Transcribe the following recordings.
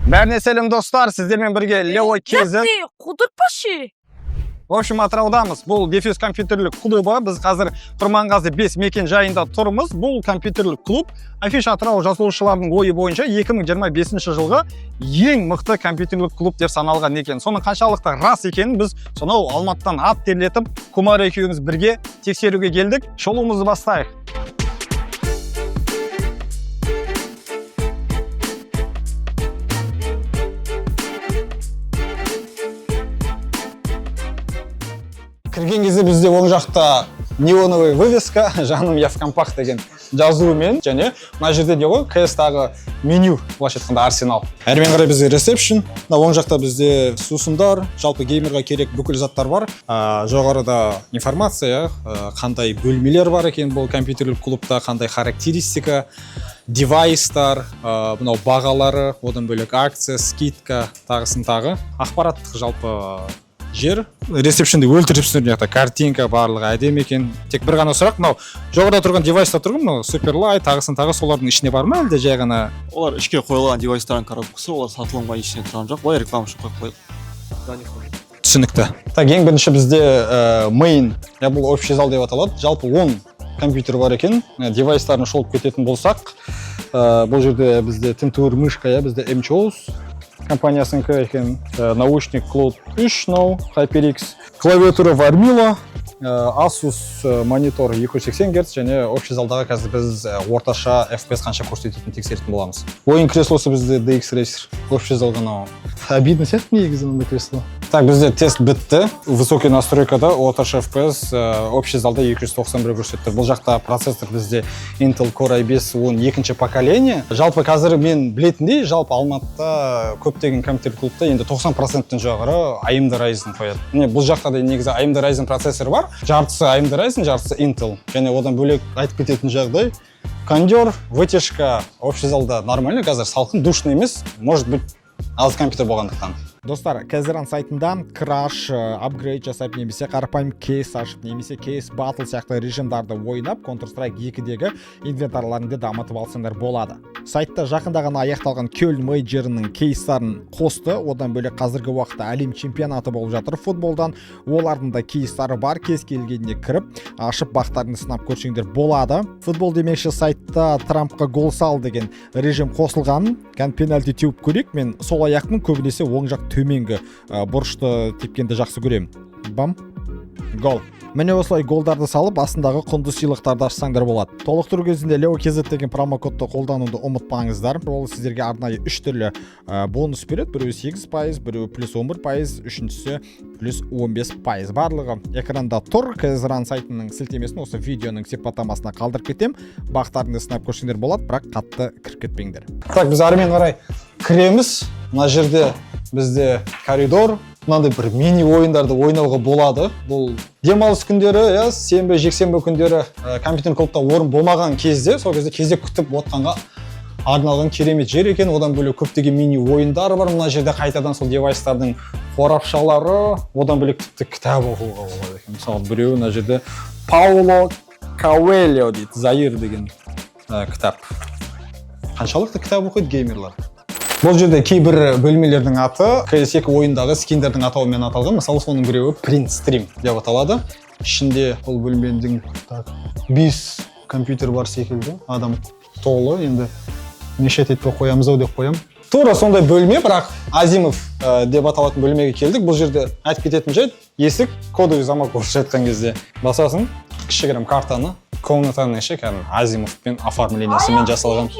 Бәріне сәлем, достар! Сіздермен бірге Лео Kz. Ты құдыртпашы. В общем, Атыраудамыз. Бұл Дефюз компьютерлік клубы. Біз қазір Құрманғазы 5 мекен жайында тұрмыз. Бұл компьютерлік клуб Афиша Атырау жазылушыларының ойы бойынша 2025 жылғы ең мықты компьютерлік клуб деп саналған екен. Соның қаншалықты рас екенін біз сонау Алматыдан ат терлетіп, Кумар екеуміз бірге тексеруге келдік. Шолуымызды бастайық. Кірген кезде бізде оң жақта неоновый вывеска «Жаным, я в компах» деген жазуымен және мына жерде не ғой, КС-тағы меню, былайша айтқанда, арсенал. Әрмен қарай бізде ресепшн. Мына оң жақта бізде сусындар, жалпы геймерға керек бүкіл заттар бар. Жоғарыда информация, қандай бөлмелер бар екен бұл компьютерлік клубта, қандай характеристика девайстар, мынау бағалары, одан бөлек акция, скидка, тағысын тағы ақпараттық жалпы жер. Ресепшнді өлтіріп түсіндім, мына жақта картинка барлығы әдемі екен. Тек бір ғана сұрақ: мынау жоғарыда тұрған девайста тұр ғой, мынау суперлайт, тағысын тағы, солардың ішінде бар ма, әлде жай ғана? Олар ішке қойылған девайстардың коробкасы, олар сатылымға ішіне тұрған жоқ, былай реклама үшін қойып қойдық. Түсінікті. Так, ең бірінші бізде main, я, бұл общий зал деп аталады. Жалпы 10 компьютер бар екен. Девайстарын шолып кететін болсақ, бұл жерде бізде тінтуір, мышка, иә, бізде MCHOSE компаниясынікі екен. Наушник Cloud 3 мынау HyperX, клавиатура Varmilo, Asus, монитор 280 Гц. Және общий залдағы қазір біз орташа FPS қанша көрсететінін тексеретін боламыз. Ойын креслосы бізде DX Racer. Общий залға мынау обидно сияқты негізі мындай кресло. Так, бізде тест бітті. Высокий настройкада орташа FPS общий залда 291 көрсетіп тұр. Бұл жақта процессор бізде Intel Core i5 12 поколение. Жалпы қазір мен білетіндей, жалпы Алматыда көптеген компьютер клубта енді 90%-тен жоғары AMD Ryzen қояды. Міне, бұл жақта да негізі AMD Ryzen процессор бар. Жартысы AMD Ryzen, жартысы Intel. Және одан бөлек айтып кететін жағдай: кондер, вытяжка общий залда нормально, қазір салқын, душный емес, может быть, аз компьютер болғандықтан. Достар, Кезеран сайтында краш, апгрейд жасап немесе қарапайым кейс ашып, немесе кейс батл сияқты режимдарды ойнап, Counter Strike 2-дегі инвентарларыңды дамытып алсаңдар болады. Сайтта жақында ғана аяқталған Кёльн мейджерінің кейстарын қосты. Одан бөлек қазіргі уақытта әлем чемпионаты болып жатыр футболдан, олардың да кейстары бар. Кез келгеніне кіріп, ашып, бақтарыңды сынап көрсеңдер болады. Футбол демекші, сайтта «Трампқа гол сал» деген режим қосылған. Кәдімгі пенальти теуіп көрейік. Мен сол аяқпын, көбінесе оң жақ төменгі бұрышты тепкенді жақсы көремін. Бам, гол! Міне, осылай голдарды салып, астындағы құнды сыйлықтарды ашсаңдар болады. Толықтыру кезінде Лео Kz деген промокодты қолдануды ұмытпаңыздар. Ол сіздерге арнайы үш түрлі бонус береді: біреуі 8%, біреуі плюс 11%, үшіншісі плюс 15%. Барлығы экранда тұр. Kzран сайтының сілтемесін осы видеоның сипаттамасына қалдырып кетемін. Бақтарыңды сынап көрсеңдер болады, бірақ қатты кіріп кетпеңдер. Так, біз әрмен қарай кіреміз. Мына жерде бізде коридор, мынандай бір мини ойындарды ойнауға болады. Бұл демалыс күндері, иә, сенбі, жексенбі күндері компьютер клубта орын болмаған кезде, сол кезде кезек күтіп отқанға арналған керемет жер екен. Одан бөлек көптеген мини ойындар бар. Мына жерде қайтадан сол девайстардың қорапшалары, одан бөлек тіпті кітап оқуға болады екен. Мысалы, біреуі мына жерде Пауло Коэльо дейді, «Заир» деген кітап. Қаншалықты кітап оқиды геймерлар? Бұл жерде кейбір бөлмелердің аты CS2 ойындағы скиндердің атауымен аталған. Мысалы, соның біреуі Print Stream деп аталады. Ішінде бұл бөлменің, так, бес компьютер бар секілді, адам толы. Енді мешать етпей қоямыз ау деп қоямын. Тура сондай бөлме, бірақ Азимов деп аталатын бөлмеге келдік. Бұл жерде айтып кететін жайт: есік кодовый замок, орысша айтқан кезде басасың кішігірім картаны, комнатаның іші кәдімгі Азимовпен оформлениесімен жасалған.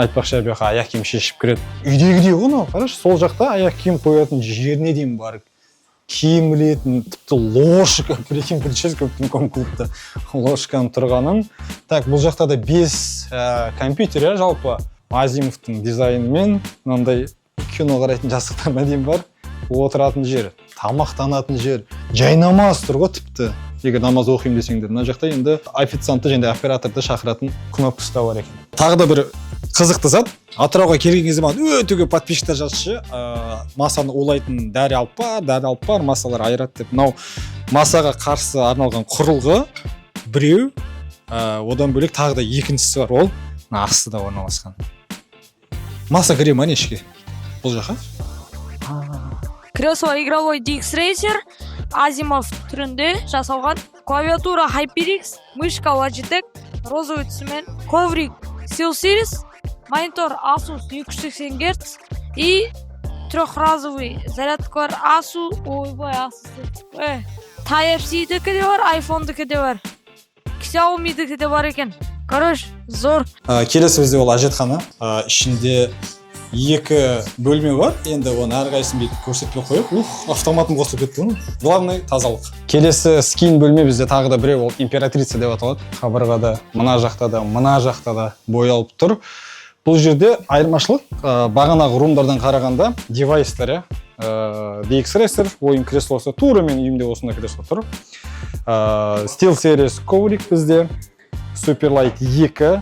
Айтпақшы, бұл жаққа аяқ киім шешіп кіреді, үйдегідей ғой мынау. Қарашы, сол жақта аяқ киім қоятын жеріне дейін бар, киім ілетін, тіпті ложка, прикинь, прическа клубта ложканың тұрғанын. Так, бұл жақта да бес компьютер, иә, жалпы Азимовтың дизайнымен мынандай кино қарайтын жастықтарына дейін бар, отыратын жер, тамақтанатын жер, жайнамаз тұр ғой тіпті, егер намаз оқимын десеңдер. Мына жақта енді официантты және операторды шақыратын кнопкасы да бар екен. Тағы да бір қызықты зат: Атырауға келген кезде маған өте көп подписчиктер жазшы, масаны улайтын дәрі алып бар, дәрі алып бар, масалар айырады деп. Мынау масаға қарсы арналған құрылғы біреу, одан бөлек тағы да екіншісі бар, ол мына астыда орналасқан. Маса кіре ма не ішке? Бұл жаққа. Кресло игровой DX Racer, Азимов түрінде жасалған. Клавиатура HyperX, мышка Logitech, розовый түсімен, коврик SteelSeries, монитор Asus 280 Гц и трехразовый зарядка бар Asus, ойбай, Asus деп. Type-C-дікі де бар, iPhone-дікі де бар. Xiaomi-дікі де бар екен. Короче, зор. Келесі бізде ол әжетхана. Ішінде екі бөлме бар. Енді оны әрқайсысын бүйтіп көрсетпей қояйық. Ух, автоматым қосылып кетті ғой. Главный тазалық. Келесі скин бөлме бізде тағы да біреу, ол Императрица деп аталады. Қабырғада мына жақта да, мына жақта да боялып тұр. Бұл жерде айырмашылық бағанағы румдардан қарағанда девайстар, иә. DX Racer ойын креслосы, тура мен үйімде осындай кресло тұр. SteelSeries коврик бізде, Superlight 2,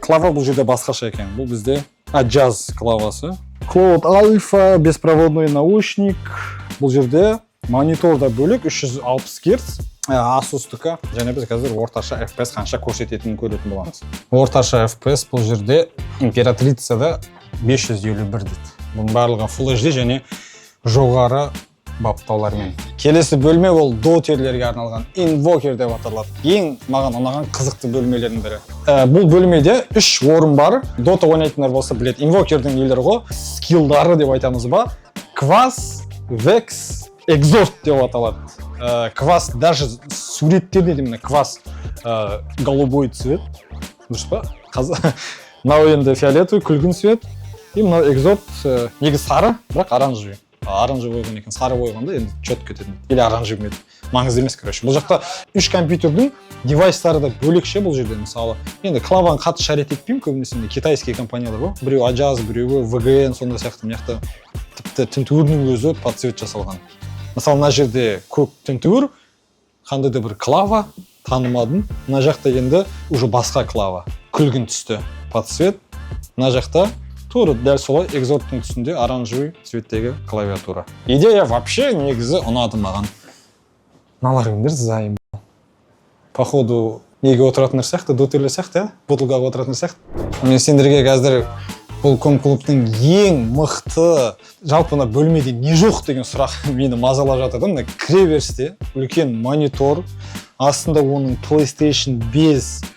клава бұл жерде басқаша екен. Бұл бізде Ajazz клавасы. Cloud Alpha беспроводной наушник. Бұл жерде монитор да бөлек, 360 Гц, Asus-тікі. Және біз қазір орташа FPS қанша көрсететінін көретін боламыз. Орташа FPS бұл жерде Императрицада 551 дейді. Бұның барлығы Full HD және жоғары баптаулармен. Келесі бөлме ол дотерлерге арналған Invoker деп аталады. Ең маған ұнаған, қызықты бөлмелердің бірі. Бұл бөлмеде үш орын бар. Дота ойнайтындар болса, біледі. Инвокердің нелері ғой, скиллдары деп айтамыз ба? Квас, Векс, Экзорт деп аталады. Квас даже суреттерде де міне квас голубой цвет. Дұрыс па? Мынау енді фиолетовый, күлгін цвет. И мынау Экзорт негізі сары, бірақ оранжевый. Оранжевый қойған екен, сары қойғанда енді четко кететін. Или оранжевый ма еді? Маңызды емес, короче. Бұл жақта үш компьютердің девайстары да бөлекше бұл жерде, мысалы. Енді клаваны қатты шарить етпеймін, көбінесе міне китайский компаниялар ғой. Біреу Ajazz, біреуі VGN, сондай сияқты. Мына жақта тіпті тінтуірдің өзі под цвет жасалған. Мысалы, мына жерде көк тінтуір, қандай да бір клава, танымадым. Мына жақта енді уже басқа клава, күлгін түсті под цвет. Мына жақта тура дәл солай Экзорттың түсінде оранжевый цветтегі клавиатура. Идея вообще негізі ұнады маған. Мыналар кімдер? Займ. Походу, неге отыратындар сияқты, дотерлер сияқты, иә? Бутылкаға отыратындар сияқты. Мен сендерге қазір бұл ком-клубтың ең мықты, жалпы мына бөлмеде не жоқ деген сұрақ мені мазалап жатыр да. Мына кіре берісте үлкен монитор, астында оның PlayStation 5,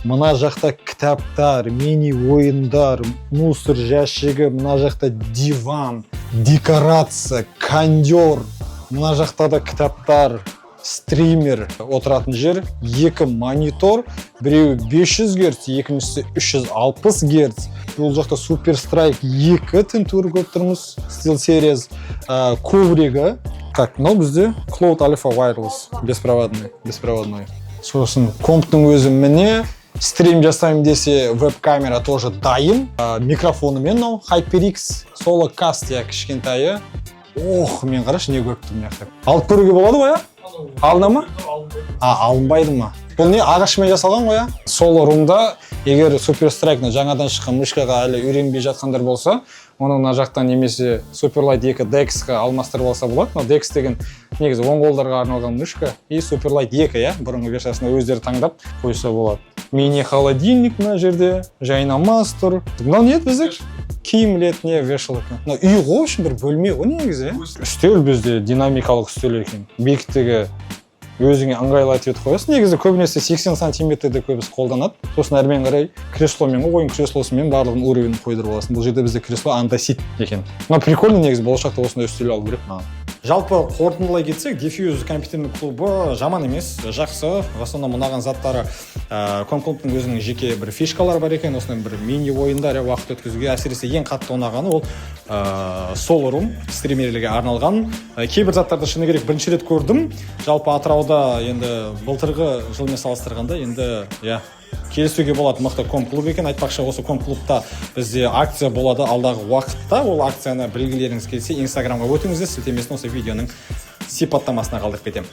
мына жақта кітаптар, мини ойындар, мусор жәшігі, мына жақта диван, декорация, кондер, мына жақта да кітаптар, стример отыратын жер, екі монитор, біреуі 500 Гц, екіншісі 360 Гц. Бұл жақта Super Strike 2 тінтуір көріп тұрмыз, SteelSeries ковригі. Так, мынау бізде Cloud Alpha Wireless, беспроводной, беспроводной. Сосын комптың өзі міне, стрим жасаймын десе, веб-камера тоже дайын. Микрофонымен мынау HyperX Solo Cast, иә, кішкентайы. Ох, мен қарашы, не көріп тұрмын мына жақта. Алып көруге болады ғой, иә? Алына ма? А, алынбайды ма? Бұл не, ағашымен жасалған ғой, иә? Соло румда егер Super Strike жаңадан шыққан мышкаға әлі үйренбей жатқандар болса, оны мына жақтан немесе Superlight 2 Dex-қа алмастырып алса болады. Мына Dex деген негізі оң қолдарға арналған мышка и Superlight 2, иә, бұрынғы версиясында өздері таңдап қойса болады. Мини холодильник мына жерде, жайнамаз тұр. Мынау не еді бізде? Киім ілетін, не, вешалка. Мына үй ғой, в общем, бір бөлме ғой негізі, иә? Үстел бізде динамикалық үстел екен. Биіктігі өзіңе ыңғайлы етіп қоясың. Негізі көбінесе 80 сантиметрді көбісі қолданады. Сосын әрмен қарай кресломен ғой, ойын креслосымен барлығын уровень қойдырып аласың. Бұл жерде бізде кресло антосит екен. Мына прикольно негізі, болашақта осындай үстел алу керек маған. Жалпы қорытындылай кетсек, Дефьюз компьютерный клубы жаман емес, жақсы. В основном ұнаған заттары ком-клубтың өзінің жеке бір фишкалары бар екен, осындай бір мини ойындар, иә, уақыт өткізуге. Әсіресе ең қатты ұнағаны ол соло рум, стримерлерге арналған. Кейбір заттарды, шыны керек, бірінші рет көрдім. Жалпы Атырауда енді былтырғы жылмен салыстырғанда енді, иә, келісуге болады, мықты ком клуб екен. Айтпақшы, осы ком клубта бізде акция болады алдағы уақытта. Ол акцияны білгілеріңіз келсе, Инстаграмға өтіңіздер, сілтемесін осы видеоның сипаттамасына қалдырып кетемін.